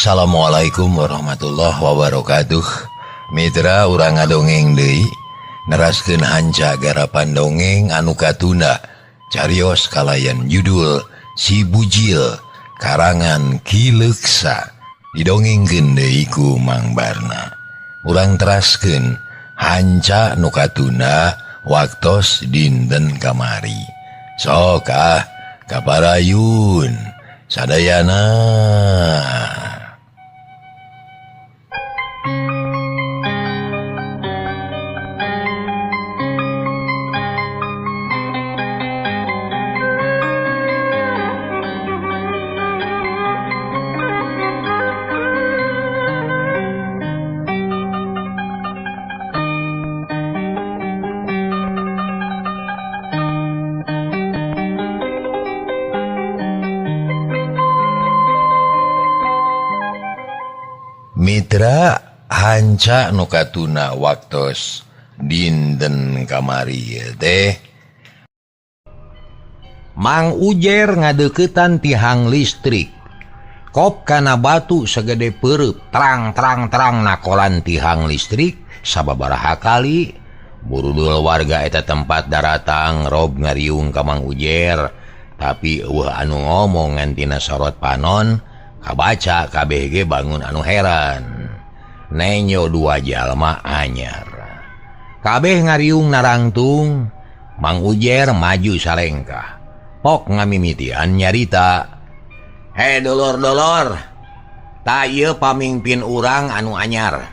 Assalamualaikum warahmatullahi wabarakatuh. Mitra urang ngadongeng deui, neraskeun hanca garapan dongeng anu katunda carios kalayan judul Si Bujil karangan Ki Leuksa, didongengkeun deui ku Mang Barna. Urang teraskeun hanca nu katunda waktos dinten kamari. Sok ah kaparayun sadayana. Mitra hanca nu katuna waktos dinten kamari teh Mang Ujer ngadeukeutan tihang listrik. Kop kana batu segede peureub terang-terang-terang nakolan tihang listrik sababaraha kali. Burudul warga eta tempat daratang rob ngariung ka Mang Ujer, tapi eueuh anu ngomong ngantina sorot panon kabaca KBG bangun anu heran. Nenyo dua jalma anyar. Kabeh ngariung narangtung, Mang Ujer maju salengkah. Pok ngamimitian nyarita. "He dolor-dolor, ta ieu pamingpin urang anu anyar.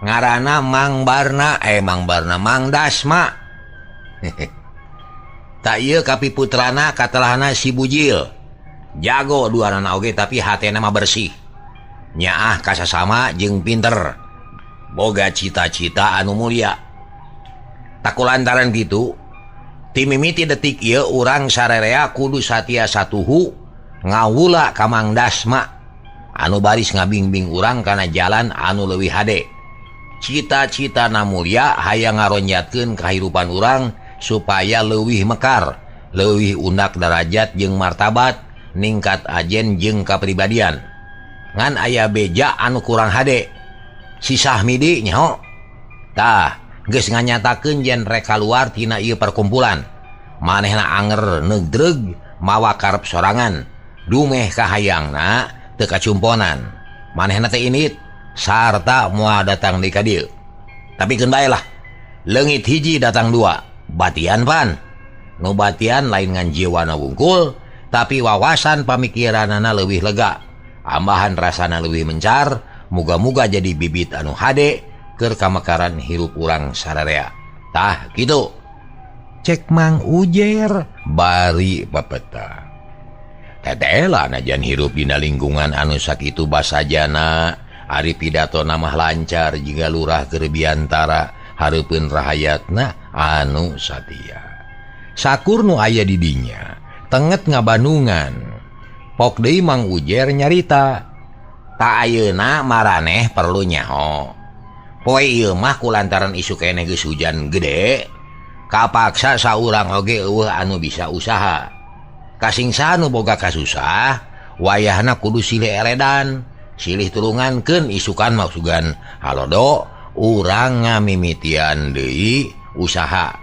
Ngaranna Mang Barna, Mang Barna Mang Dasma. Ta ieu kapiputrana katelahna Si Bujil. Jago duanana oge tapi hatena mah bersih. Nyaah kasasama jeung pinter. Boga cita-cita anu mulia. Takulantaran kitu, ti mimiti detik ieu urang sarerea kudu satia satuhu ngawula ka Mang Dasma anu baris ngabingbing urang kana jalan anu leuwih hade. Cita-cita na mulia hayang ngaronjatkeun kahirupan urang supaya leuwih mekar, leuwih undak darajat jeung martabat, ningkat ajen jeung kapribadian. Ngan aya beja anu kurang hade. Si Sahmidi nyaho. Tah, geus nganyatakeun yen rek kaluar tina ieu perkumpulan. Manehna anger neugdreug mawa karep sorangan. Dumeh kahayangna teu kacumponan. Manehna teh init sarta moal datang deui ka dieu. Tapi keun bae lah. Leungit hiji datang dua. Batian pan. Nu batian lain ngan jiwana wungkul, tapi wawasan pamikiranana leuwih lega, ambahan rasana leuwih mencar, muga-muga jadi bibit anu hade keur kamekaran hirup urang sararea. Tah kitu. Cek Mang Ujer bari papeta. Tetela najan hirup dina lingkungan anu sakitu basajana, ari pidatona mah lancar jiga lurah keur biantara hareupeun rahayatna anu satia. Sakur nu aya di dinya tenget ngabanungan. Pok deui Mang Ujer nyarita, "Ta ayeuna maraneh perlu nyaho. Poe ieu mah kulantaran isu keneh geus hujan gede, kapaksa saurang oge eueuh anu bisa usaha. Kasingsa nu boga kasusah, wayahna kudu silih eredan, silih tulungankeun isukan maksugan halodo urang ngamimitian deui usaha."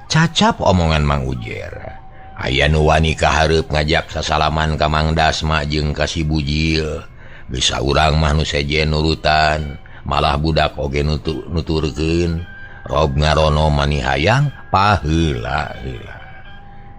Cacap omongan Mang Ujer. Aya nu wani kahareup ngajak sasalaman ka Mang Dasma jeung ka Si Bujil. Geus saurang mah nu sejen nurutan, malah budak oge nuturkeun. Rob ngarono mani hayang paheula heula.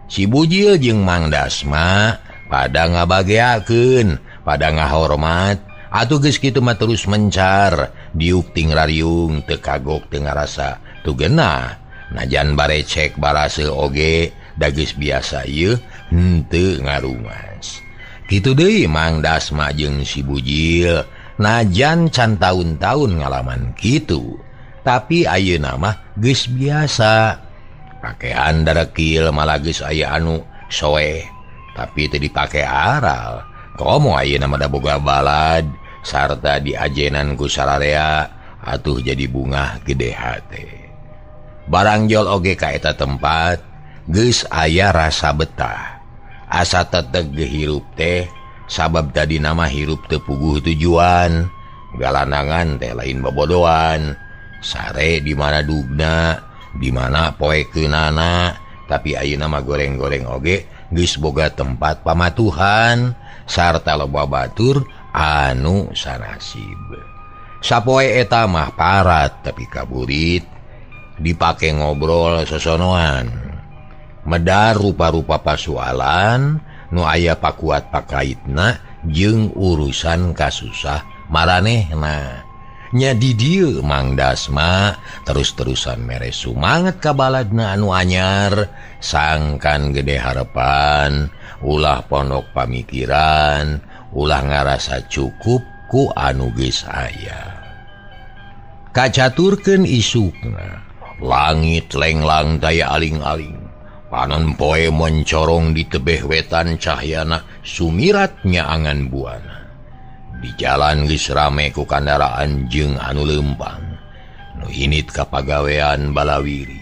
Si Bujil jeung Mang Dasma pada ngabageakeun, pada ngahormat. Atuh geus kitu mah terus mencar, diuk ting rariung teu kagok teu ngarasa teu genah. Najan barecek barase oge da geus biasa ieu henteu ngarumas. Kitu deui Mang Dasma jeung Si Bujil, najan can taun-taun ngalaman kitu, tapi ayeuna mah geus biasa. Pakean darekil malah geus aya anu soeh, tapi teu dipake aral. Komo ayeuna mah da boga balad sarta diajenan ku sararea atuh jadi bungah gede hate. Barangjol oge ka eta tempat geus aya rasa betah. Asa teteg hirup teh Sabab tadi nama hirup teu puguh tujuan, galanangan teh lain bobodoan. Sare di mana dugna, di mana poekeunana, tapi ayeuna mah goreng-goreng oge geus boga tempat pamatuhan sarta loba batur anu sanasib. Sapoe eta mah parat tapi kaburit, dipake ngobrol sosonoan. Medar rupa-rupa pasualan nu aya pakuat pakaitna jeung urusan kasusah maranehna. Nya di dieu Mang Dasma terus-terusan mere sumanget ka baladna anu anyar, sangkan gede harepan, ulah pondok pamikiran, ulah ngarasa cukup ku anu geus aya. Kacaturkeun isukna, langit lenglang daya aling-aling. Panon poe mencorong di tebeh wetan cahyana sumirat nyaangan buana. Di jalan geus rame ku kandaraan jeung anu leumpang. Nu init ka pagawean balawiri.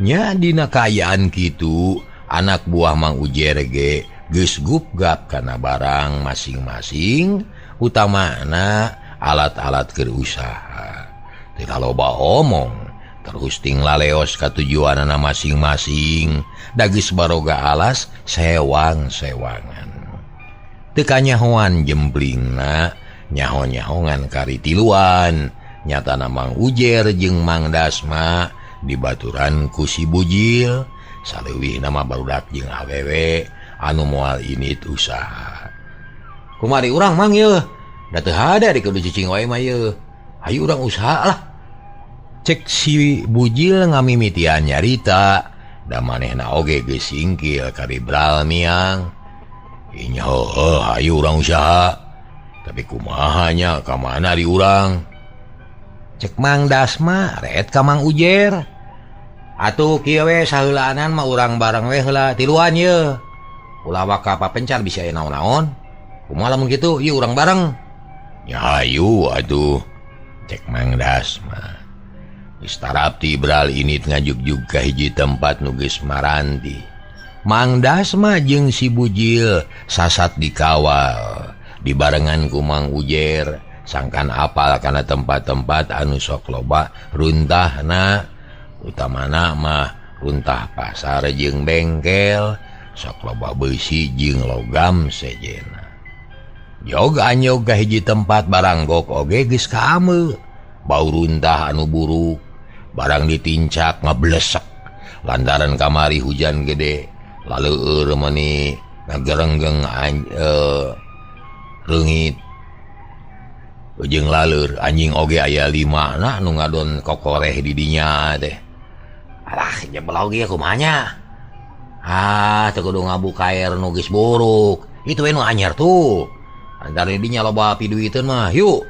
Nya dina kaayaan kitu, anak buah Mang Ujer ge geus gupgap kana barang masing-masing, utamana alat-alat keur usaha. Teu loba omong, terus ting laleos ka tujuanana masing-masing, da geus baroga alas sewang-sewangan. Teu kanyahoan jemblingna, nyaho-nyahongan kari tiluan, nyatana Mang Ujer jeung Mang Dasma dibaturan ku si Bujil, saleuwihna mah barudak jeung awewe anu moal init usaha. Kumari urang Mang yeuh, da teu hade di kudu cicing wae mah yeuh. Hayu urang usaha lah. Cek si Bujil ngamimitian nyarita, da manehna oge geus singkil ka bral miang. Inya heuh hayu urang usaha. Tapi kumaha nya ka mana di urang? Cek Mang Dasma ret ka Mang Ujer. Atuh kieu we saheulaanan mah urang bareng we heula tiluan yeuh. Ulah waka papencar bisa aya naon-naon. Kumaha lamun kitu ieu urang bareng? Nya hayu atuh. Cek Mang Dasma. Geus tarapti bral init ngajugjug ka hiji tempat nu geus maranti. Mang Dasma jeung si Bujil sasat dikawal dibarengan ku Mang Ujer sangkan apal kana tempat-tempat anu sok loba runtahna, utamana mah runtah pasar jeung bengkel sok loba beusi jeung logam sejena. Jog anyog ka hiji tempat baranggok oge geus kaame, bau runtah anu buruk, barang ditincak ngeblesek lantaran kamari hujan gede. Laleur meuni ngagerenggeng reungit jeung laleur anjing oge aya 5 na nu ngadon kokoreh di dinya teh. Alah jebel oge kumaha nya. Ah teu kudu ngabuka air nu geus buruk. Itu we nu anyar tuh. Antara dinya loba piduiteun mah yuk.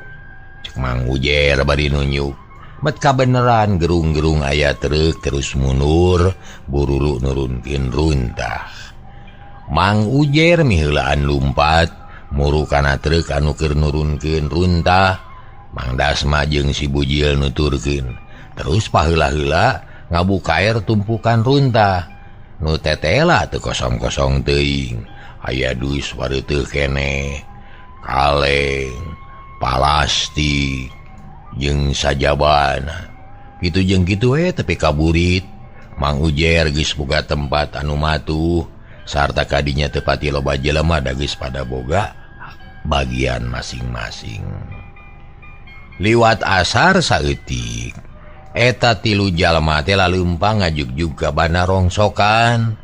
Cek Mang Ujer bari nunjuk. Bet kabeneran gerung-gerung aya truk terus mundur bururu nurunkeun runtah. Mang Ujer miheulaan lumpat muru kana truk anu keur nurunkeun runtah. Mang Dasma jeung si Bujil nuturkeun. Terus paheula-heula ngabuka air tumpukan runtah. Nu tetela teu kosong-kosong teuing. Aya dus wareuteuh keneh, kaleng, palastik jeung sajabana. Kitu jeung kitu we tapi kaburit. Mang Ujer geus boga tempat anu matuh sarta kadinya teu pati loba jelema da geus pada boga bagian masing-masing. Liwat asar saeutik eta tilu jalma teh laleumpang ngajugjug ka bana rongsokan.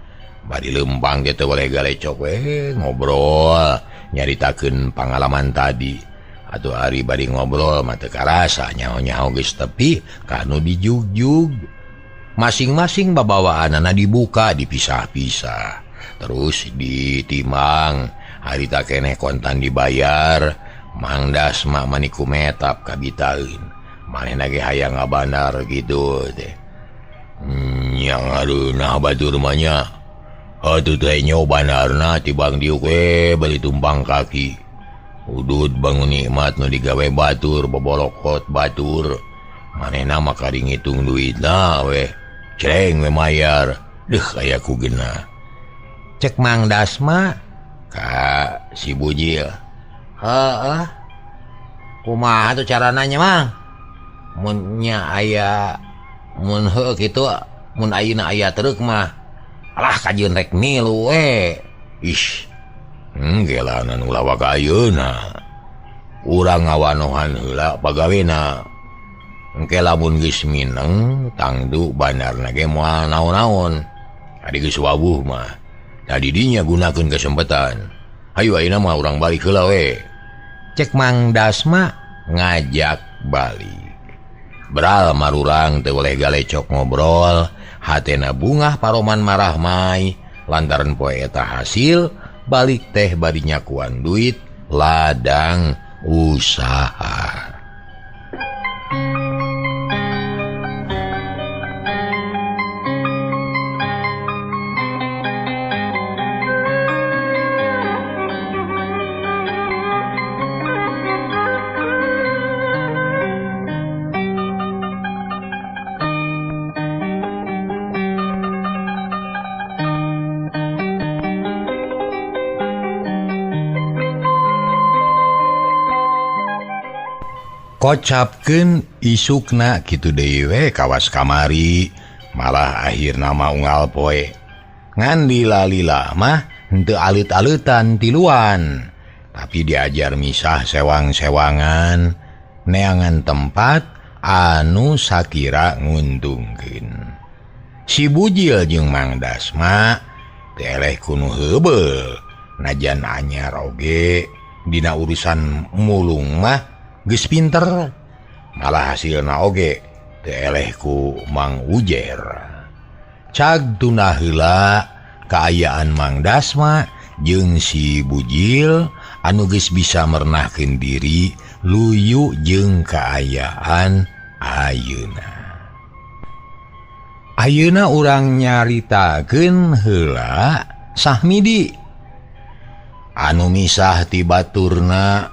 Bari leumpang teh teu boleh galecok we ngobrol nyaritakeun pangalaman tadi. Atuh ari bari ngobrol mah teu karasa nyaho-nyaho geus tepi kanu dijugjug. Masing-masing babawaanana dibuka dipisah-pisah terus ditimang. Harita keneh kontan dibayar. Mang Dasma maniku metap kabitaeun. Manehna ge hayang ngabandar kitu teh. Nya ngareunah batur mah nya. Atuh teh nyobanarna tibang diuk we bari tumpang kaki. Udud bangun nikmat nu digawe batur bobolokot batur. Manehna mah kari ngitung duitna we. Cereng we mayar. Deuh aya ku geunah. Cek Mang Dasma ka si Bujil. Heeh. Kumaha tuh carana nya Mang? Mun nya aya mun heuh kitu mun ayeuna aya truk mah alah kajeun rek milu we. Ih. Gelanan ulah waka ayeuna. Urang ngawanohan heula pagawena. Engke lamun geus mineng tangdu bandarna ge moal naon-naon. Adi geus wawuh mah. Da di dinya gunakeun kesempatan. Hayu ayeuna mah urang balik heula we. Cek Mang Dasma ngajak balik. Beral marurang teu boleh galecok ngobrol, hatena bungah paroman marah mai lantaran poe eta hasil balik teh bari nyakuan duit ladang usaha. Kocapkeun isukna kitu deui we kawas kamari malah akhirna mah unggal poe ngan lila-lila mah henteu alit-alitan tiluan tapi diajar misah sewang-sewangan neangan tempat anu sakira nguntungkeun. Si Bujil jeung Mang Dasma teleh kuno heubeul najan anyar oge dina urusan mulung mah geus pinter malah hasilna oge teu eleh ku Mang Ujer. Cag tuna heula kaayaan Mang Dasma jeung si Bujil anu geus bisa mernahkeun diri luyu jeung kaayaan ayeuna. Ayeuna urang nyaritakeun heula Sahmidi anu misah ti baturna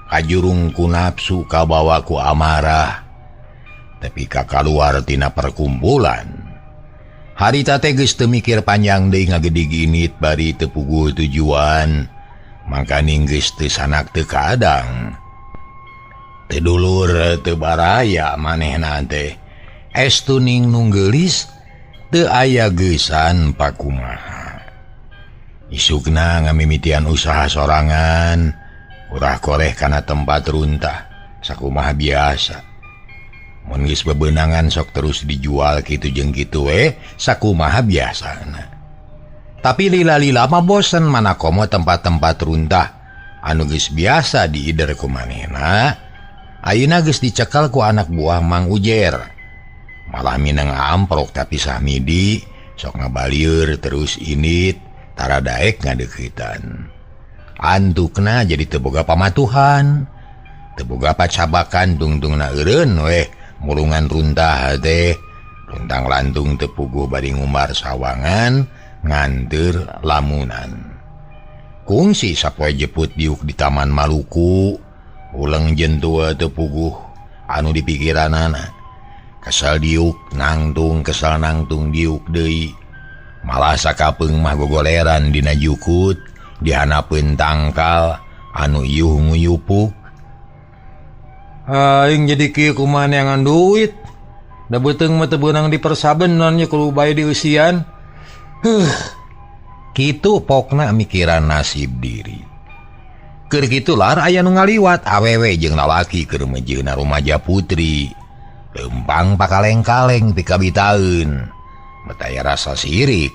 kajurung ku nafsu kabawa ku amarah tapi ka kaluar tina perkumpulan. Harita teh geus teu mikir panjang deui ngagedig init bari teu puguh tujuan mangkaning geus teu sanak teu kadang teu dulur teu baraya manehna teh estuning nunggeulis teu aya geusan pakumaha. Isukna ngamimitian usaha sorangan urah koreh kana tempat runtah sakumaha biasa. Mun geus bebenangan sok terus dijual kitu jeung kitu we sakumaha biasana. Tapi lila-lila mah bosen mana komo tempat-tempat runtah anu geus biasa diider ku manehna ayeuna geus dicekal ku anak buah Mang Ujer. Malah minang amprok tapi Sahmidi sok ngabalieur terus init tara daek ngadeuketan. Antukna jadi teu boga pamatuhan, teu boga pacabakan tungtungna eureun weh mulungan runtah teh, runtang lantung teu puguh bari ngumbar sawangan nganteur lamunan. Kungsi sapoe jeput diuk di Taman Maluku, uleng jentua teu puguh anu dipikiranana. Kesal diuk nangtung, kesal nangtung diuk deui. Malah sakapeung mah gogoleran dina jukut dihanapeun tangkal anu iuh nguyupuk. Aing jadi kieu kumaha neangan duit. Da beuteung mah teu beunang dipersabenan nya kudu bae dieusian. Huh. Kitu pokna mikiran nasib diri. Keur kitu lar aya nu ngaliwat awewe jeung lalaki keur mejeuna rumaja putri. Lempang pakaleng-kaleng pikabitaeun. Betaya rasa sirik,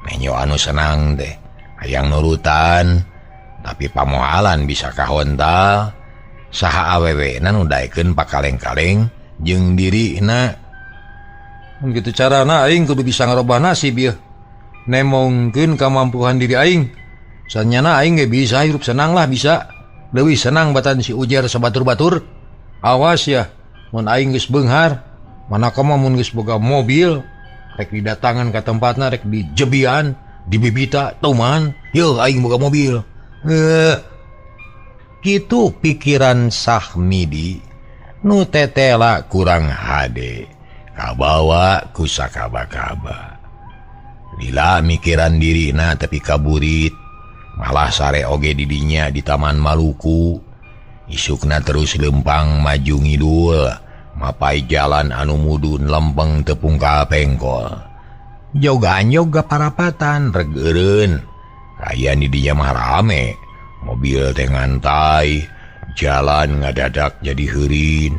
menyo anu senang teh. Hayang nurutan tapi pamoalan bisa kahontal saha awewe na nu daekeun pakaleng-kaleng jeung dirina. Mun kitu carana aing kudu bisa ngarobah nasib ieu. Nemongkeun kamampuan diri aing. Sanyana aing ge bisa hirup senang lah bisa. Leuwih senang batan si Ujer sabatur-batur. Awas ya mun aing geus beunghar, mana komo mun geus boga mobil rek didatangan ka tempatna rek dijebian dibibita tuman, yeuh aing boga mobil. Kitu pikiran Sahmidi nu tetela kurang hade kabawa ku sakaba-kaba. Lila mikiran dirina tapi kaburit Malah sare oge didinya di Taman Maluku. Isukna terus lempang maju ngidul, mapai jalan anu mudun lempeng tepung ka pengkol. Jogaan yoga parapatan reg eureun. Aya di dinya mah rame, mobil teh ngantai, jalan ngadadak jadi heurin.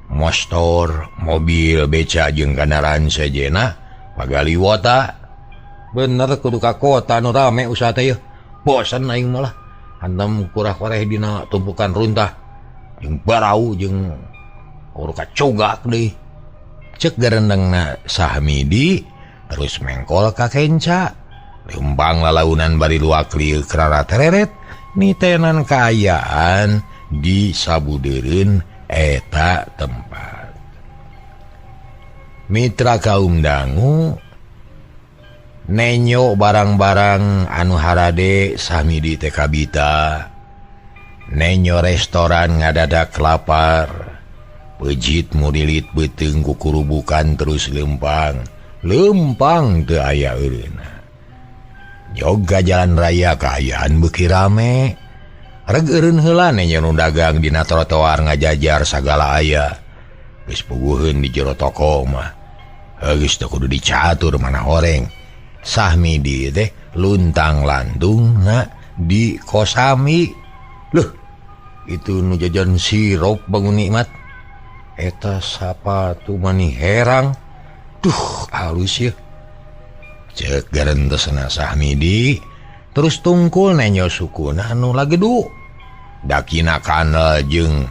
Motor, mobil beca jeung kendaraan sejena pagaliwota. Bener kudu ka kota nu rame usaha teh yeuh. Bosan aing malah hantam kurah-koreh dina tumpukan runtah jeung barau jeung urka cogak deui. Cek garendengna Sahmidi terus mengkol ka kenca. Lempang lalaunan bari luak lieu krara tereret nitenan kaayaan di sabudeureun eta tempat. Mitra kaum dangu nenyo barang-barang anu harade Sahmidi teh kabita. Nenyo restoran ngadadak lapar. Pejit murilit beuteung kukurubukan terus lempang. Lempang teu aya eureunna. Yoga jalan raya kaayaan beuki rame. Reg eureun heula nenyo nu dagang dina trotoar ngajajar sagala aya. Geus puguheun di jero toko mah. Geus teu kudu dicatur mana horeng. Sahmidi teh luntang lantung na di kosami. Loh, itu nu jajan sirup bangun nikmat. Eta sapatu mani herang. Duh, halus ya. Cek garentesna Sahmidi terus tungkul nenyo sukuna anu lagedu. Dakina kanel jeung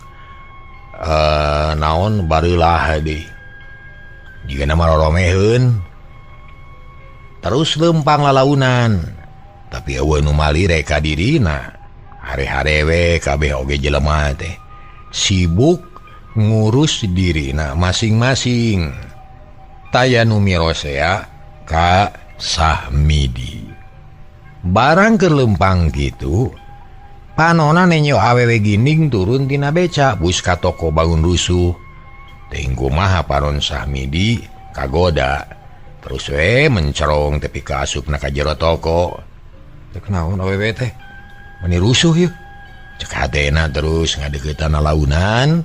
naon bareulah deui. Jigana mah roromeheun. Terus lempang lalaunan. Tapi eueuh nu malire ka dirina. Hare-hare we kabeh oge jelema teh sibuk ngurus dirina masing-masing. Taya nu mirosea ka Sahmidi. Barang keur lempang kitu, panona nenyo awewe ginding turun tina beca bus ka toko bangun rusuh. Teuing kumaha panon Sahmidi kagoda. Terus we mencerong tepi ka asupna ka jero toko. Teu naon awewe teh? Meni rusuh yeuh. Cek hatena terus ngadeukeutana launan.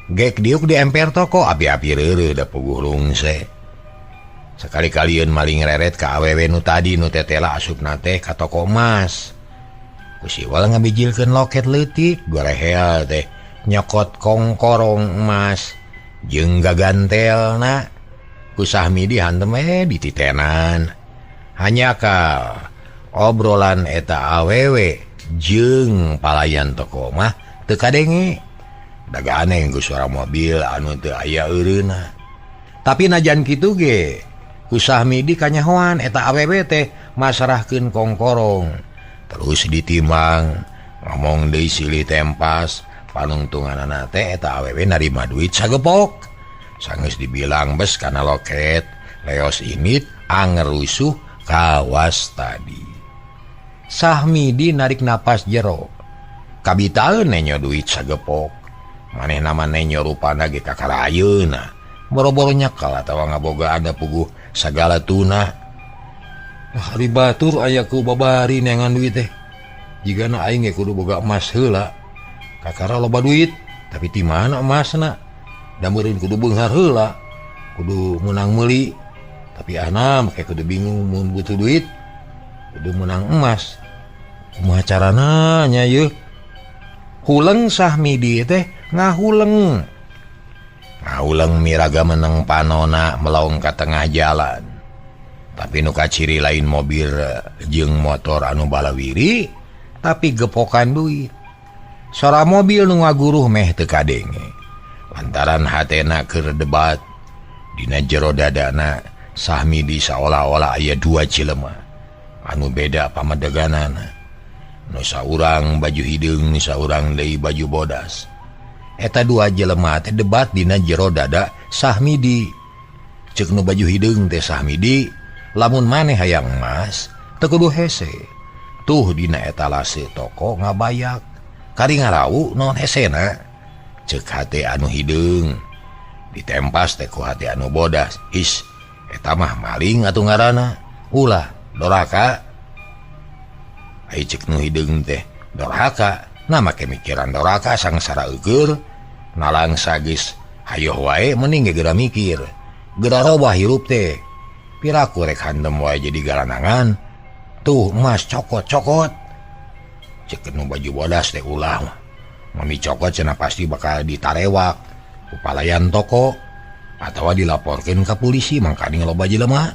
Gek diuk di emper toko api-api reureuh da puguh rungse. Sekali-kalieun maling reret ka awewe nu tadi nu tetela asupna teh ka toko emas. Ku siwal ngabijilkeun loket leutik gorehel teh nyokot kongkorong emas jeung gagantelna. Ku Sahmidi hantem dititenan. Hanya ka obrolan eta awewe jeung palayan toko mah teu kadenge. Daga aneh ku suara mobil anu teu aya eureunna. Tapi najan kitu ge ku Sahmidi kanyahoan eta awewe teh masrahkeun kongkorong. Terus ditimbang ngomong deui silih tempas panungtunganana teh eta awewe narima duit sagepok. Sanggeus dibilang bes kana loket leos init anger rusuh kawas tadi. Sahmidi narik napas jero. Kabitaeun nenyo duit sagepok. Manehna mah nenyo rupana ge kakara ayeuna. Boro-boro nyekal atawa ngaboga ada puguh sagala tuna. Hari batur aya ku babari neangan duit teh. Jigana aing ge kudu boga emas heula. Kakara loba duit, tapi ti mana emasna? Da meureun kudu beunghar heula, kudu meunang meuli. Tapi ana make kudu bingung mun butuh duit, kudu meunang emas. Kumaha carana nya yeuh? Huleng Sahmidi teh ngahuleng. Ngahuleng miraga meneng panona melong ka tengah jalan. Tapi nu kaciri lain mobil jeung motor anu balawiri, tapi gepokan duit. Sora mobil nu ngaguruh meh teu kadenge. Lantaran hatena keur debat dina jero dadana Sahmidi saolah-olah aya dua jelema anu beda pamedeganana. Nu saurang baju hideung, nu saurang deui baju bodas. Eta dua jelema teh debat dina jero dada Sahmidi. Ceuk nu baju hideung teh Sahmidi, lamun maneh hayang emas teu kudu hese. Tuh dina etalase toko ngabayak. Kari ngarawu naon hesena? Ceuk hate anu hideung. Ditempas teh ku hate anu bodas. Is, eta mah maling atuh ngaranna. Ulah doraka. Ai cek nu hideung teh dorhaka. Nah make mikiran doraka sangsara eueur nalangsa geus hayoh wae mending ge geura mikir. Geura robah hirup teh. Piraku rek handem wae jadi garanangan. Tuh emas cokot-cokot. Cek nu baju bodas teh ulah. Mami cokot cenah pasti bakal ditarewak ku palayan toko atawa dilaporkeun ka polisi mangkaning loba jelema.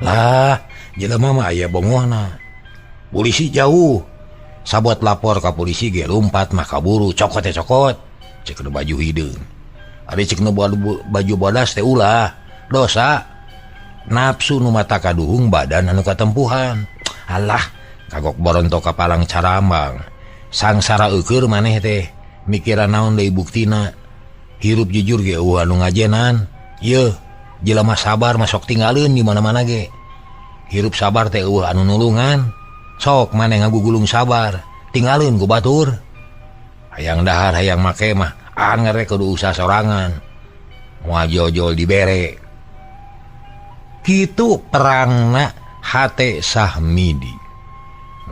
Lah, jelema mah aya bongohna. Polisi jauh. Sabot lapor ka polisi ge lumpat mah kaburu cokot teh cokot. Cek nu baju hideung. Ari cek nu baju bodas teh ulah, dosa. Nafsu nu mata kaduhung badan anu katempuhan. Alah, kagok boronto kapalang carambang. Sangsara eueur maneh teh, mikiran naon deui buktina. Hirup jujur ge eueuh anu ngajenan. Yeuh, jelema sabar mah sok tinggaleun di mana-mana ge. Hirup sabar teh eueuh anu nulungan. Sok maneh ngagugulung sabar, tinggaleun ku batur. Hayang dahar hayang make mah anger kudu usaha sorangan. Moal jojol dibere. Kitu perangna hate Sahmidi.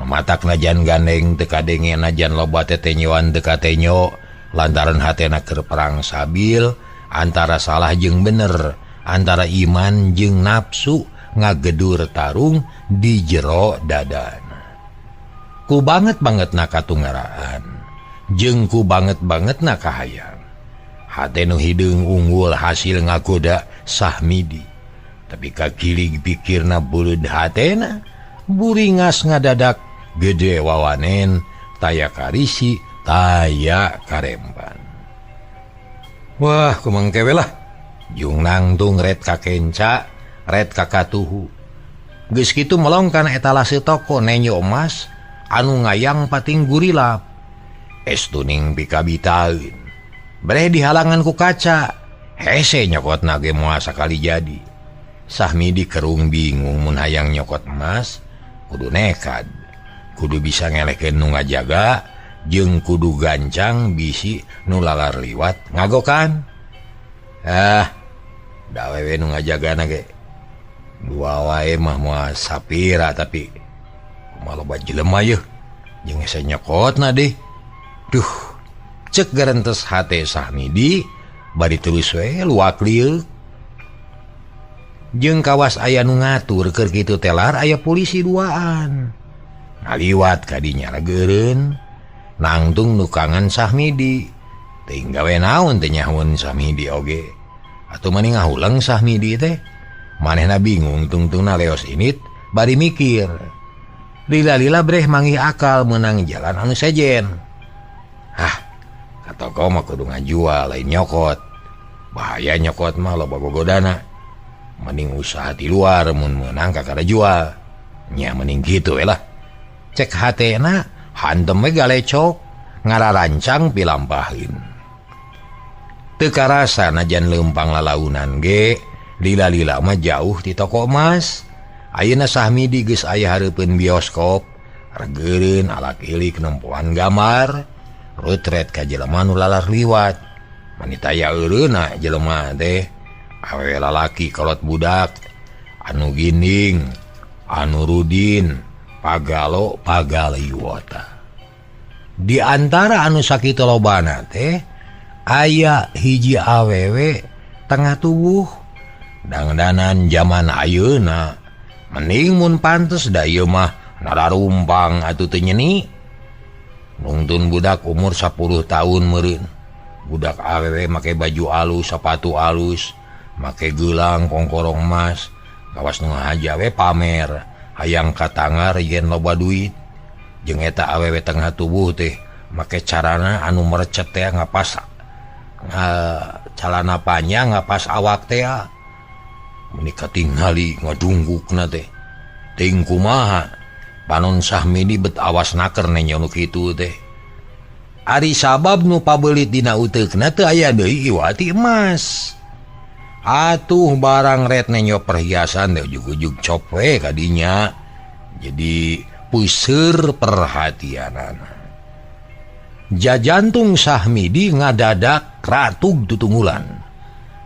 Matak najan gandeng teu kadenge najan loba tetenyoan teu katenyo lantaran hatena keur perang sabil antara salah jeung bener, antara iman jeung nafsu ngagedur tarung di jero dadana. Ku banget-bangetna katunggaraan jeung ku banget-bangetna kahayang. Hate nu hideung unggul hasil ngagoda Sahmidi. Tapi kakilig pikirna beureud hatena buringas ngadadak gede wawanen taya karisi taya karempan. Wah kumangkewe lah jung nangtung red kakenca red kakatuhu. Geus kitu melongkan etalase toko nenyo emas anu ngayang pating gurilap. Estuning pikabitaeun breh dihalangan ku kaca. Hese nyokotna ge moal sakali jadi. Sahmidi kerung bingung mun hayang nyokot emas kudu nekad, kudu bisa ngelehkeun nu ngajaga jeung kudu gancang bisi nu lalar liwat ngagokan. Ah, da wewe nu ngajagana ge dua wae mah moal sapira tapi kumaha loba jelema yeuh jeung hese nyokotna deh. Duh, cek garentes hate Sahmidi bari terus we luak lieuk. Jeung kawas aya nu ngatur keur kitu telar aya polisi duaan. Ngaliwat ka dinya regeureun nangtung nukangan Sahmidi. Teuing gawe naon teh nyahoeun Sahmidi oge. Atuh mani ngahuleng Sahmidi teh. Manehna bingung tungtungna leos init bari mikir. Lila-lila breh manggih akal meunang jalan anu sejen. Hah, ka toko mah kudu ngajual lain nyokot. Bahaya nyokot mah loba gogodana. Mending usaha di luar mun meunang kakara jual. Nya mending kitu we lah. Cek hatena hantem we galecok ngararancang pilampaheun. Teu karasa najan leumpang lalaunan ge lila-lila mah jauh ti toko emas. Ayeuna Sahmidi geus aya hareupeun bioskop, regeureun alak-ilik nempoan gambar, rutret ka jelema nu lalar liwat. Mani taya eureunna jelema teh. Awewe lalaki kolot budak anu ginding anu rudin pagalo pagaliwota. Di antara anu sakitu lobana teh aya hiji awewe tengah tubuh dangdanan zaman ayeuna mending mun pantes da ieu mah nararumpang atuh teu nyeni. Nungtun budak umur 10 tahun meureun. Budak awewe make baju alus, sepatu alus, make gelang kongkorong emas, kawas nu ngahaja we pamer, hayang katangar yen loba duit. Jeung eta awewe tengah tubuh teh make carana anu merecet teh ngapas calana panjang ngapas awak teh meni katingali ngadunggukna teh. Teuing kumaha panon Sahmidi bet awas naker nenyo nu kitu teh. Ari sabab nu pabeulit dina uteukna teu aya deui iwati emas. Atuh barang red nenyo perhiasan teh ujug-ujug cop we kadinya. Jadi puseur perhatianana. Jajantung Sahmidi ngadadak ratug tutunggulan.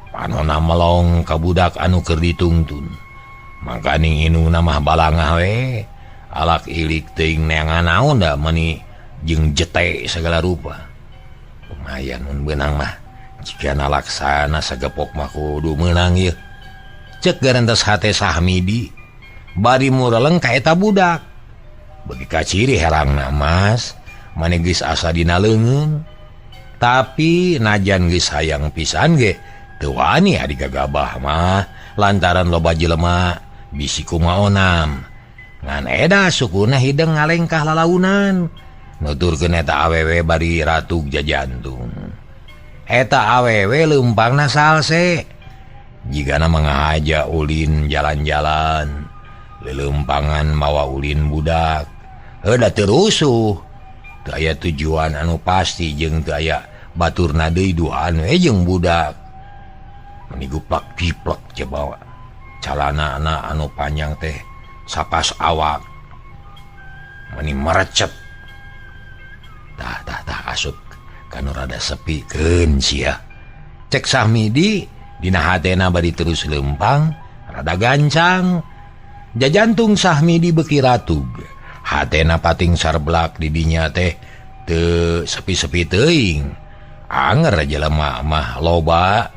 Panona melong ka budak anu keur ditungtun. Mangkaning indungna mah balangah we. Alak ilik teuing neangan naon da meuni jeung jete segala rupa. Lumayan mun beunang mah. Jika nalaksana sagepok mah kudu meunang ieu. Cek garantos hate Sahmidi bari mureleng ka eta budak. Bagi kaciri herangna Mas, mane geus asa dina leungeun. Tapi najan geus hayang pisan ge teu wani ari gagabah mah lantaran loba jelema bisi kumaonam. Ngan eda sukuna hideng ngalengkah lalaunan. Nuturkeun eta awewe bari ratug jajantung. Eta awewe leumpangna salse. Jigana mangahaja ulin jalan-jalan, leuleumpangan mawa ulin budak. Heuh da teu rusuh. Teu aya tujuan anu pasti jeung teu aya baturna deui duaan we jeung budak. Meni guplak jiplak coba calana anu panjang teh sapas awak. Meni merecet. Tah tah tah asup kanu rada sepi keun sia. Cek Sahmidi dina hatena bari terus leumpang rada gancang. Jajantung Sahmidi beuki ratug. Hatena pating sarblak di dinya teh teu sepi-sepi teuing. Anger jelema mah loba.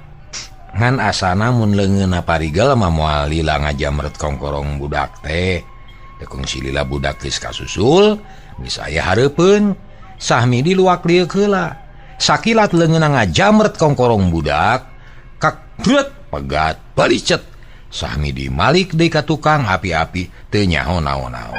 Ngan asana mun leungeunna parigel mah moal lila ngajamret kongkorong budak teh. Teu kungsi lila budak geus kasusul, geus aya hareupeun. Sahmidi luak lieuk heula. Sakilat leungeunna ngajamret kongkorong budak, kakdret pegat balicet. Sahmidi malik deui ka tukang api-api teu nyaho naon-naon.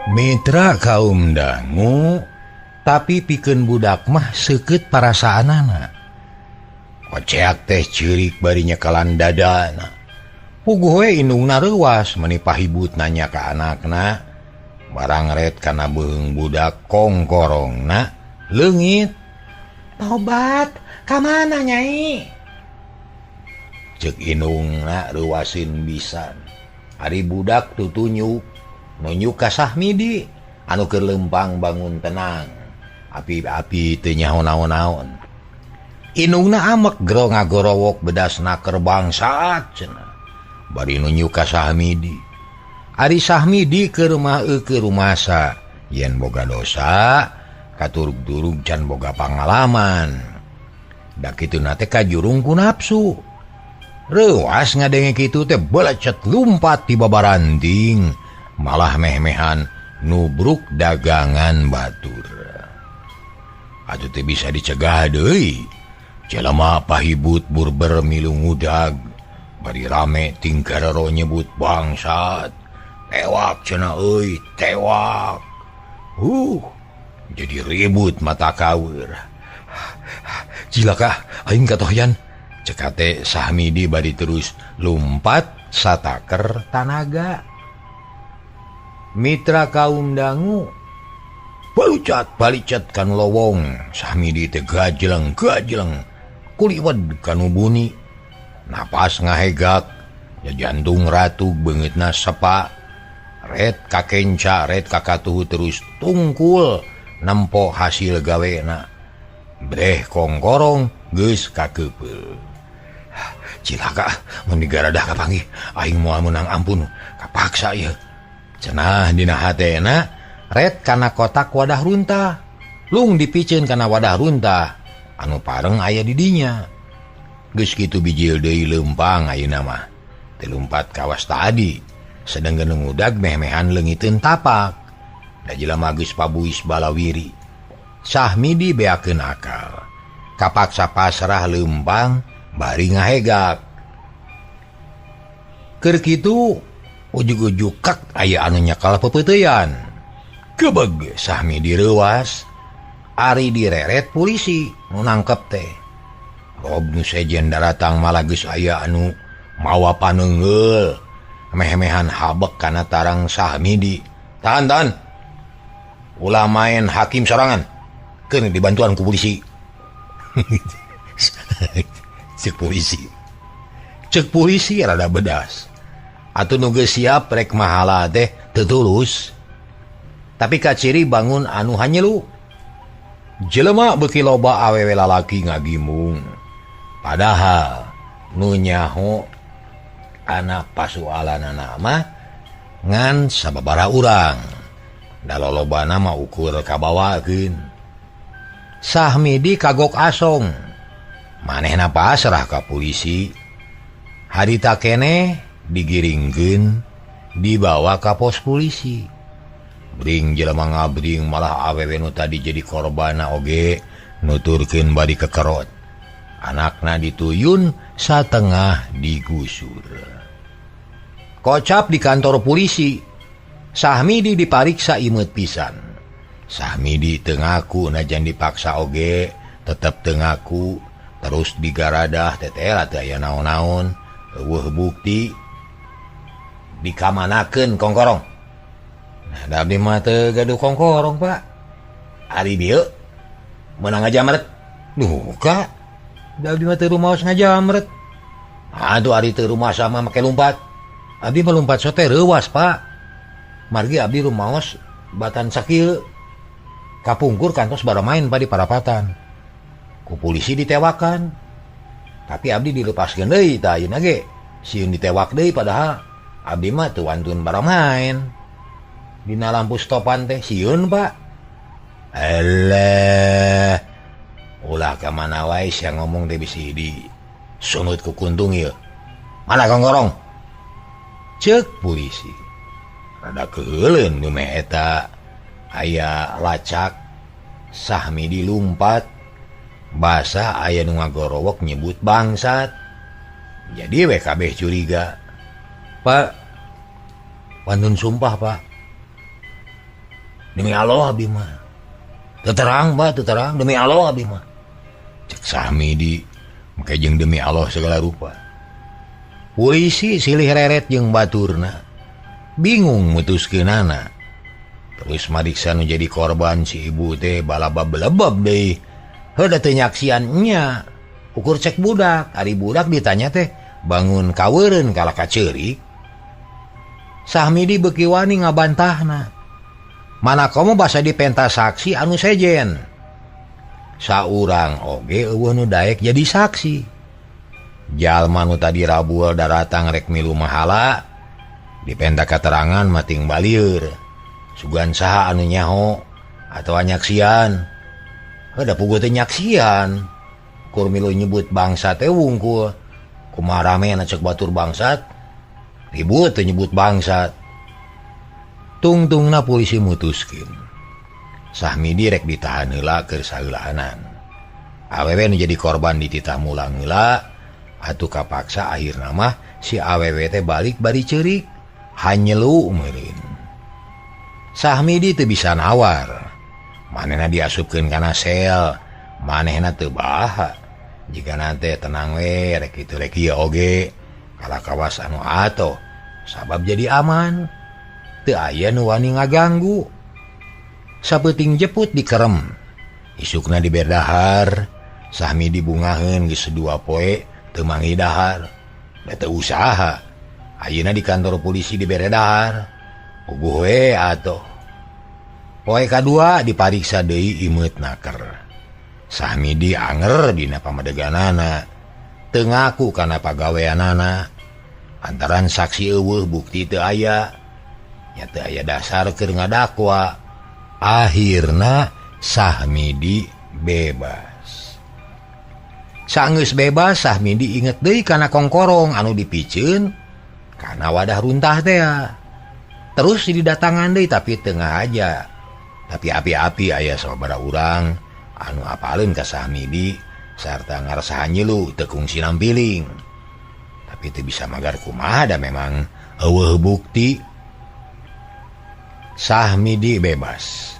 Mitra kaum dangu tapi pikeun budak mah seukeut parasaanana. Koceak teh ceurik bari nyekalan dadana. Puguh we indungna reuwas meuni pahibut nanya ka anakna. Barang ret kana beuheung budak kongkorongna leungit. Tobat ka mana Nyai? Ceuk indungna reuwasin bisan. Ari budak tutunyuk nunjuk ka Sahmidi anu keur leumpang bangun tenang. Api-api teu nyaho naon-naon. Indungna amek gero ngagorowok bedasna keur bangsat cenah. Bari nunjuk ka Sahmidi. Ari Sahmidi keur mah keur rumasa yen boga dosa katurug-turug can boga pangalaman. Da kituna teh kajurung ku nafsu. Reuwas ngadenge kitu teh belecet lumpat ti babaranting. Malah meh-mehan nubruk dagangan batur. Atuh teh bisa dicegah deui. Jelema pahibut burber milu ngudag. Bari rame tingkarero nyebut bangsat. Tewak cenah euy, tewak. Jadi ribut mata kaweur. Cilaka aing katohyan. Cek hate Sahmidi bari terus lumpat sataker tanaga. Mitra kaum dangu balucat balicet kan lowong. Sahmidi teh gajleng gajleng kuliwed kanu buni. Napas ngahegak ya jantung ratu beungeutna sepa. Ret kakenca ret kakatuhu terus tungkul nempo hasil gawena. Breh kongkorong geus kakeupeuh. Cilaka mun digaradah kapanggih aing moal meunang ampun kapaksa ieu. Cenah dina hatena ret kana kotak wadah runtah. Lung dipiceun kana wadah runtah anu pareng aya di dinya. Geus kitu bijil deui leumpang ayeuna mah. Teu lumpat kawas tadi. Sedengkeun ngudag meh-mehan leungiteun tapak. Da jelema geus pabuis balawiri. Sahmidi beakeun akal. Kapaksa pasrah leumpang bari ngahegak. Keur kitu ujug-ujug kak aya anu nyakal pepeuteyan. Gebeg Sahmidi reuwas. Ari direret polisi nu nangkep teh. Rob nu sejen daratang malah geus aya anu mawa paneunggeul. Meh-mehan habek kana tarang Sahmidi. Tahan tahan. Ulah main hakim sorangan. Keun dibantuan ku polisi. Cek polisi. Cek polisi rada bedas. Atuh nu geus siap rek mahala teh teu tulus. Tapi kaciri bangun anu hanyelu. Jelema beuki loba awewe lalaki ngagimbung. Padahal nu nyaho anak pasualanana mah ngan sababaraha urang. Da lolobana mah ukur kabawakeun. Sahmidi kagok asong. Manehna pasrah ka polisi. Harita keneh digiringkeun dibawa ka pos polisi. Bring jelema ngabring malah awewe nu tadi jadi korbanna oge nuturkeun bari kekerot. Anakna dituyun satengah digusur. Kocap di kantor polisi. Sahmidi dipariksa imeut pisan. Sahmidi teu ngaku najan dipaksa oge tetep teu ngaku, terus digaradah teteh teu aya naon-naon, eueuh bukti dikamanakeun kongkorong. Nah, da abdi mah teu gaduh kongkorong, Pak. Ari dieu meunang ngajamret. Duh, Kak. Da abdi mah teu rumaos ngajamret. Aduh, ari teu rumasa mah make lumpat. Abdi mah lumpat sote reuwas, Pak. Margi abdi rumaos batan sakieu. Kapungkur kantos baramain Pak di parapatan. Ku polisi ditewakan. Tapi abdi dilepaskeun deui tah ayeuna ge. Sieun ditewak deui padahal abdi mah teu wantun baramain. Dina lampu stopan teh sieun, Pak. Eleh. Ulah ka mana wae sia ngomong teh bisi di sunut ku kuntung ieu. Mana kongkorong? Ceuk polisi. Rada keuheuleun nu meh eta aya lacak Sahmidi lumpat basa aya nu ngagorowok nyebut bangsat. Jadi we kabeh curiga. Pak, pantun sumpah, Pak. Demi Allah abdi mah. Teu terang, Pak, teu terang. Demi Allah abdi mah. Cek Sahmidi make jeung demi Allah segala rupa. Polisi silih reret jeung baturna. Bingung mutuskeunana. Terus mariksa nu jadi korban si ibu teh balabab-belebab deui. Heuh da teu nyaksian nya. Ukur cek budak, ari budak ditanya teh bangun kaweureun kalah ka ceurik. Sahmidi beuki wani ngabantahna. Mana komo basa dipenta saksi anu sejen. Saurang oge eueuh nu daek jadi saksi. Jalma nu tadi rabul daratang rek milu mahala dipenta katerangan mating balieur. Sugan saha anu nyaho atawa nyaksian. Heuh da puguh teh nyaksian. Kur milu nyebut bangsa teh wungkul. Kumaha ramena cek batur bangsat. Ribut teh nyebut bangsat. Tungtungna polisi mutuskeun. Sahmidi rek ditahan heula keur saheulaanan. Awewe nu jadi korban dititah mulang heula atuh kapaksa akhirna mah si awewe teh balik bari ceurik hanyelu meureun. Sahmidi teu bisa nawar. Manehna diasupkeun kana sel, manehna teu baha. Jigana teh tenang we rek kitu rek ieu oge kalah kawas anu atoh sabab jadi aman. Teu aya nu wani ngaganggu. Sapeuting jeput dikerem. Isukna diberdahar, Sahmidi bungaheun geus 2 poe teu manggih dahar. Da teu usaha. Ayeuna di kantor polisi dibere dahar. Puguh we atuh. Poe kadua dipariksa deui imeut naker. Sahmidi anger dina pamadeganana. Teu ngaku kana pagaweanana. Antaran saksi eueuh bukti teu aya. Nya teu aya dasar keur ngadakwa. Akhirna Sahmidi bebas. Sanggeus bebas Sahmidi inget deui kana kongkorong anu dipiceun kana wadah runtah teh. Terus didatangan deui tapi teu ngahaja. Tapi api-api aya sababaraha urang anu apaleun ka Sahmidi sarta ngarasa nyilu teu kungsi nampiling. Tapi teu bisa magar kumaha da memang eueuh bukti. Sahmidi bebas.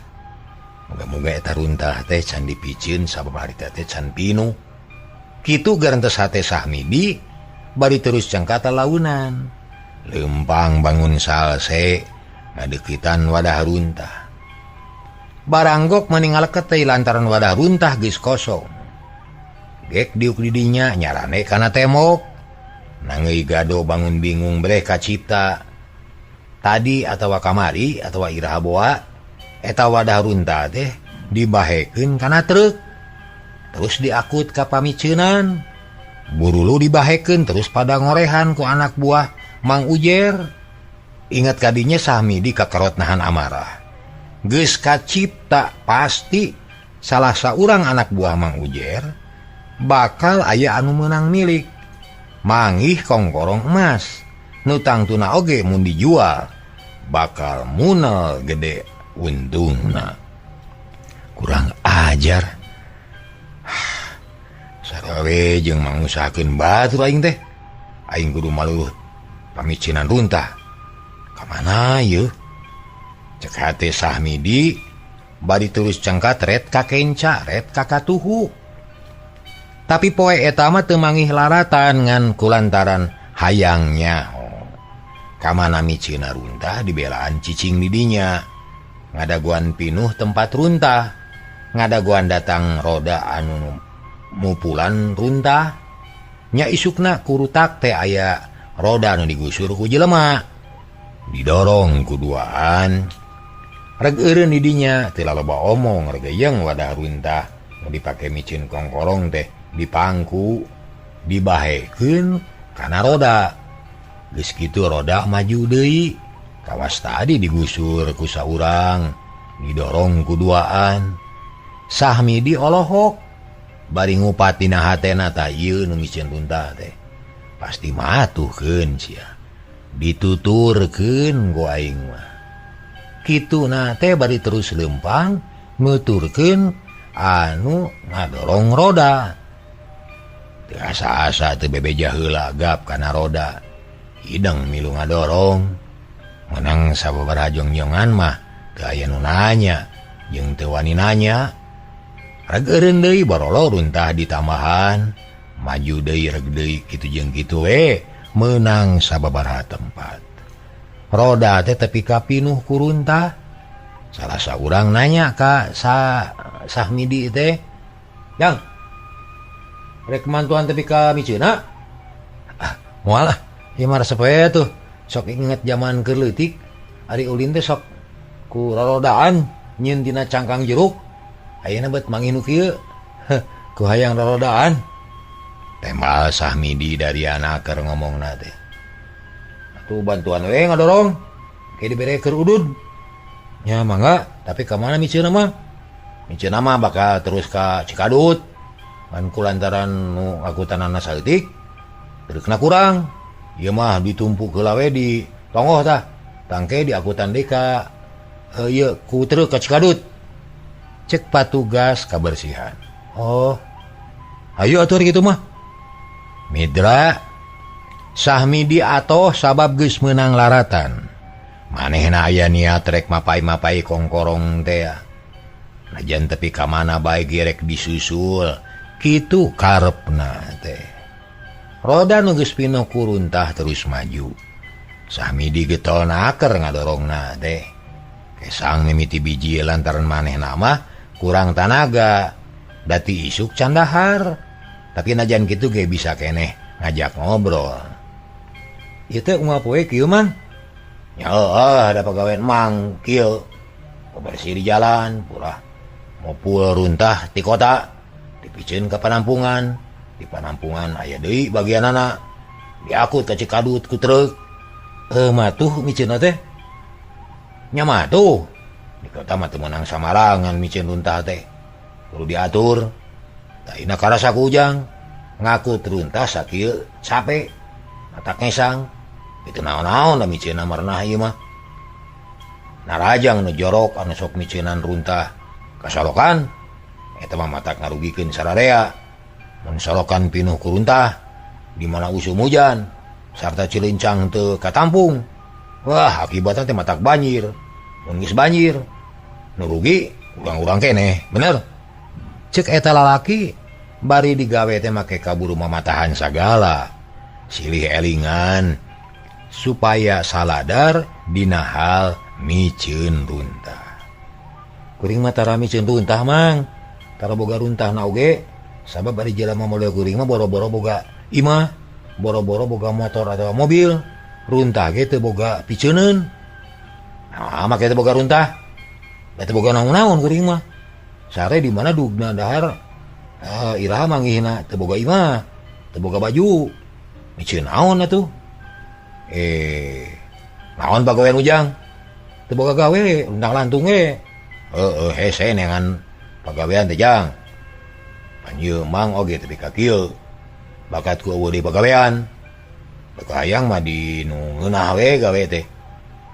Moga-moga eta runtah teh can dipiceun sabab harita teh can pinuh. Kitu garentes hate Sahmidi bari terus cangkata launan. Lempang bangun salse ngadeukeutan wadah runtah. Baranggok meninggal ketei lantaran wadah runtah geus kosong. Gek diuk didinya nyarane kana tembok. Nangei gado bangun bingung breh kacipta. Tadi atawa kamari atawa iraha boa eta wadah runtah teh dibahekeun kana truk. Terus diakut ka pamiceunan. Burulu dibahekeun terus pada ngorehan ku anak buah Mang Ujer. Ingat kadinya Sahmidi kakerot nahan amarah. Geus kacipta pasti salah saurang anak buah Mang Ujer bakal aya anu meunang milik. Manggih kongkorong emas nu tangtuna oge mun dijual bakal munel gede untungna. Kurang ajar. Sarawe jeung mangusahakeun batur aing teh. Aing kudu maluh pamicinan runtah. Ka mana yeuh? Cek hate Sahmidi bari terus cengkat ret ka kenca ret ka katuhu. Tapi poe eta mah teu mangih laratan ngan kulantaran hayangnya. Ka mana miceuna runtah dibelaan cicing didinya. Ngadaguan pinuh tempat runtah. Ngadaguan datang roda anu mupulan runtah. Nya isukna kurutak teh aya roda anu digusur ku jelema. Didorong ku duaan. Reg eureun di dinya teu laloba omong regeyeng wadah runtah nu dipake micin kongkorong teh dipangku dibahekeun kana roda. Geus kitu roda maju deui. Kawas tadi digusur ku saurang, didorong ku duaan. Sahmidi olohok bari ngupat dina hatena tah ieu nu micin runtah teh. Pasti matuhkeun sia. Dituturkeun ku aing mah. Kituna teh bari terus lempang nuturkeun anu ngadorong roda. Teu asa-asa teu bebeja heula gap kana roda. Hideng milu ngadorong. Menang sababaraha jongjongan mah teu aya nu nanya jeung teu wani nanya. Reg eureun deui barolo runtah ditambahan, maju deui reg deui kitu jeung kitu we meunang sababaraha tempat. Roda teh tepi ka pinuh ku runtah. Salah saurang nanya ka Sahmidi teh, "Jang, rek mantuan tepi ka miceuna?" Ah, moal ah, ieu mah resep we tuh. Sok inget zaman keur leutik, ari ulin teh sok ku rorodaan nyieun tina cangkang jeruk. Ayeuna bet mangih nu kieu. Ku hayang rorodaan. Tembal Sahmidi dari anak keur ngomongna teh. Atuh bantuan we ngadorong. Ke dibere keur udud. Nya mangga, tapi ka mana miceuna mah? Miceuna mah bakal terus ka Cikadut. Kan ku lantaran nu angkutanana saeutik, treukna kurang. Ieu mah ditumpuk heula we di tonggoh tah. Tangke diangkutan deui ka ieu ku truk ka Cikadut. Cek patugas kabersihan. Oh, ayo atur gitu mah. Mitra Sahmidi atoh sabab geus meunang laratan. Manehna aya niat rek mapai-mapai kongkorong teh. Najan tepi ka mana bae ge rek disusul. Kitu karepna teh. Roda nu geus pinuh ku runtah terus maju. Sahmidi getol naker ngadorongna teh. Kesang mimiti biji lantaran manehna mah kurang tanaga. Dati isuk candahar. Tapi najan kitu ge bisa keneh ngajak ngobrol. Ieu teh unggal poe kieu man. Ya ada pagawean mang kieu. Bersih di jalan, purah mopul runtah ti kota, dipiceun ka panampungan. Di panampungan aya deui bagianana. Diakut ka Cikadut ku truk. Matuh miceunna teh. Nya matuh. Di kota mah teu meunang samarangan miceun runtah teh. Kudu diatur. Taina karasa ku Ujang. Ngaku runtah sakieu capek. Matak ngesang. Itu naon-naon da miceunna marenah ieu mah. Narajang nu jorok anu sok miceunan runtah kasalokan eta mah matak ngarugikeun sararea. Mun solokan pinuh ku runtah di mana usum hujan sarta cilincang teu katampung. Wah, akibatna teh matak banjir. Mun geus banjir nu rugi urang-urang keneh, bener. Cek eta lalaki bari digawe teh make kaburu mamatahan sagala. Silih elingan supaya saladar dina hal miceun runtah. Kuring mah tara miceun runtah mang. Tara boga runtahna oge sabab ari jelema model kuring mah boro-boro boga imah, boro-boro boga motor atau mobil, runtah ge teu boga piceuneun. Nah, make teu boga runtah. Teu boga naon-naon kuring mah. Sare di mana dugna dahar iraha manggihna teu boga imah, teu boga baju. Miceun naon atuh? Naon pagawean Ujang? Teu boga gawe, undang lantung ge. Heeh, hese neangan pagawean teh Jang. Pan ieu mang oge teu ka kieu. Bakat ku eueuh di pagawean. Hayang mah di nu ngeunah we gawe teh.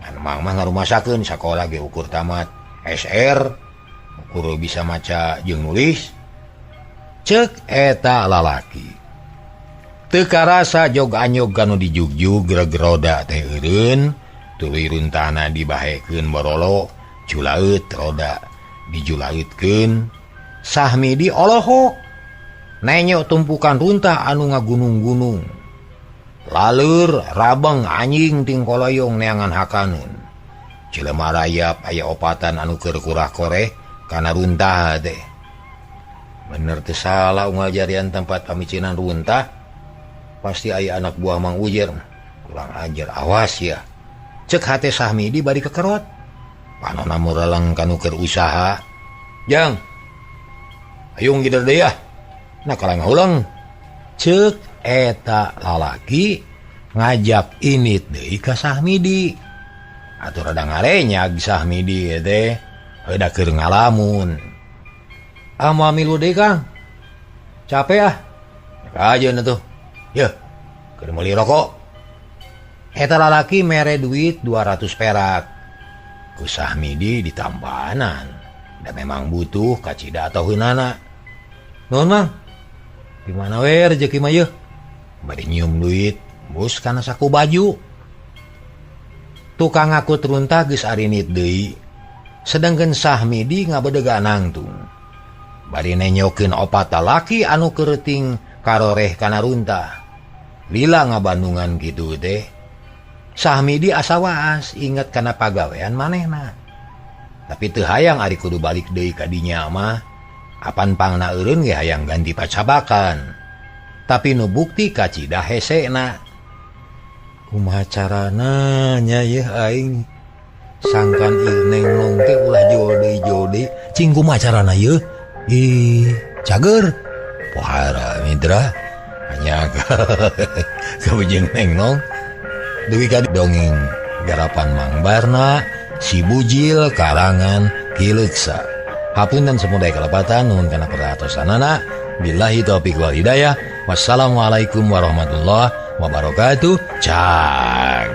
Ngan mang mah ngarumasakeun sakola ge ukur tamat SR, ukur bisa maca jeung nulis. Ceuk eta lalaki. Teu karasa jog anyog kanu dijugjug greg roda teh eureun, tuluy runtahna dibahekeun borolo, julaeut roda dijulaeutkeun. Sahmidi olohok nenyo tumpukan runtah anu ngagunung-gunung. Laleur rabeng anjing tingkoloyong neangan hakanun. Jelema rayap aya opatan anu keur kurah-koreh kana runtah teh. Bener teu salah unggal jarian tempat pamicinan runtah pasti aya anak buah Mang Ujer. Kurang ajar, awas ya. Cek hate Sahmidi bari kekerot. Panona mureleng kanu keur usaha. Jang, ayung gider deui ah. Nah kalang ulang. Cek eta lalaki ngajak init deui ka Sahmidi. Atuh rada ngarenyag Sahmidi teh heuda keur ngalamun. Ah moal milu deui Kang. Capek ah. Kajeun atuh. Yeuh, keur meuli rokok. Eta lalaki mere duit 200 perak. Ku Sahmidi ditambahanan. Da memang butuh kacida atau heunana. Nuhun Mang. Di mana we rezeki mah yeuh? Bari nyium duit, bus kana saku baju. Tukang ngakut runtah geus arinit deui. Sedangkeun Sahmidi ngabedegan nangtung. Bari nenyokeun opat lalaki anu kereuting karoreh kana runtah. Lila ngabandungan kitu teh. Sahmidi asa waas inget kana pagawean manehna. Tapi teu hayang ari kudu balik deui ka dinya mah. Apan pangna eureun ge hayang ganti pacabakan. Tapi nu bukti kacida hesena. Kumaha carana nya yeuh aing sangkan ieu neng nong teh ulah jol deui. Cing kumaha carana yeuh? Ih, cager. Pohara mitra. Hanya kabujeng neng nong. Duwi ka dongeng garapan Mang Barna, Si Bujil karangan Ki Leuksa. Hapunten samudaya kalepatan, nuhun kana perhatosanana. Billahi taufik wal hidayah. Wassalamualaikum warahmatullahi wabarakatuh. Cag.